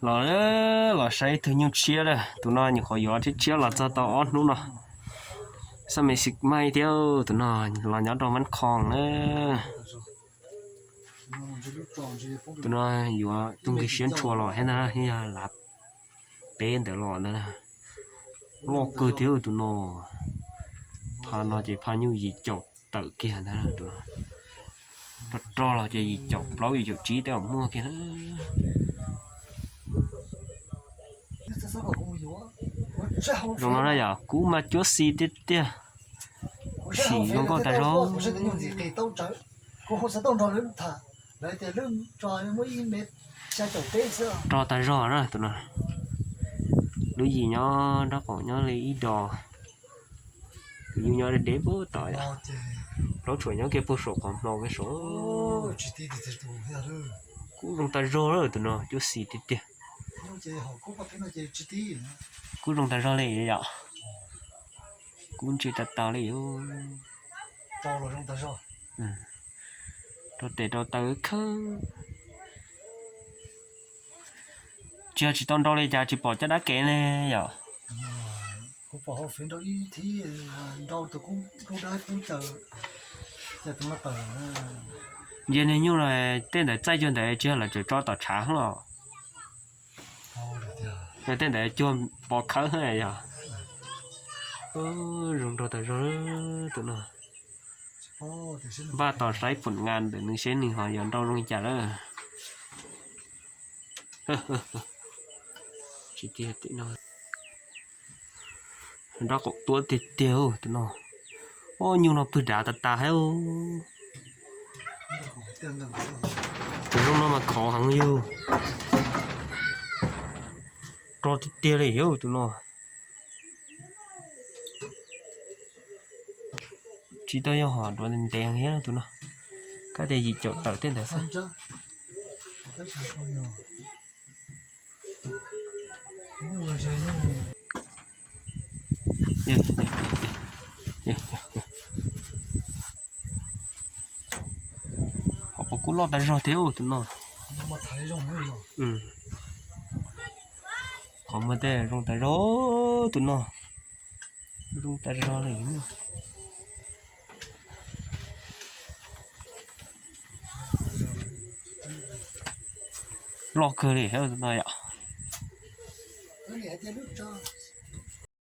Los, los saib ib tug nyuj tshiab lawm, tus no nyuam qhuav yuav tshiab tshiab los txog tau ob hnub no. Xab me xi mas thiab, tus no los nyob rau Mab Khoo na. Tus no yuav tus nqi siab ntshua los thiab ntag, yog lav peb ntawd los ntag. Loj kawg thiab tus no. Phaj no ces phaj nyuj yim caum tawm kiag ntag. Rog rog los ces yim caum plaub yim caum tsib tej zaum muaj kiag na. Zoo no na yom, kub mas cuab xis tiag tiag. Sim zoo nkauj tas zog. Rog tas zog na tus no. Lub yim nyob nraub qaum nyob li ib dos. Tus nyuj nyob deb deb puag tom yom. Plaub tshuam nyob kiag puag saum qhov hmo kiag saud. Kub zoo tas zog lawm tus no, cuab xis tiag tiag. Kub zoo tas zog li yom. Kub ntse tas tas li. Rau tes rau taw khawb. Tsis yog tsis tau nrau li cas tsis pom caj dab kev ne yom. Nce niag nyuj no tej ntawd txaij cuag ntawd tsis yog lawv tseem tso tom tshav los. Tej ntawd cuag pov khawb yog. Zoo nraug tas zog tus no. Npaj tos saib pum nqa ntawm nws seb nws ho yuav nrau zoo li cas lawm. Tsis tiag tim no. Nraub qaum tuab tiag tiag tus no. Ob nyuj no pwg dav tas tas thiab. Tus zoo no mas khov heev yug. Rog tiag tiag li yog tus no. Tsis tau yog hom duav ntev thiab tus no. Kab tias yim caum tawm tej ntawd xwb. Ho puas kub loj tas zog thiab tus no. Qhov muag tej zoo tas zog tus no. Zoo tas zog li. Loj kawg li no yom.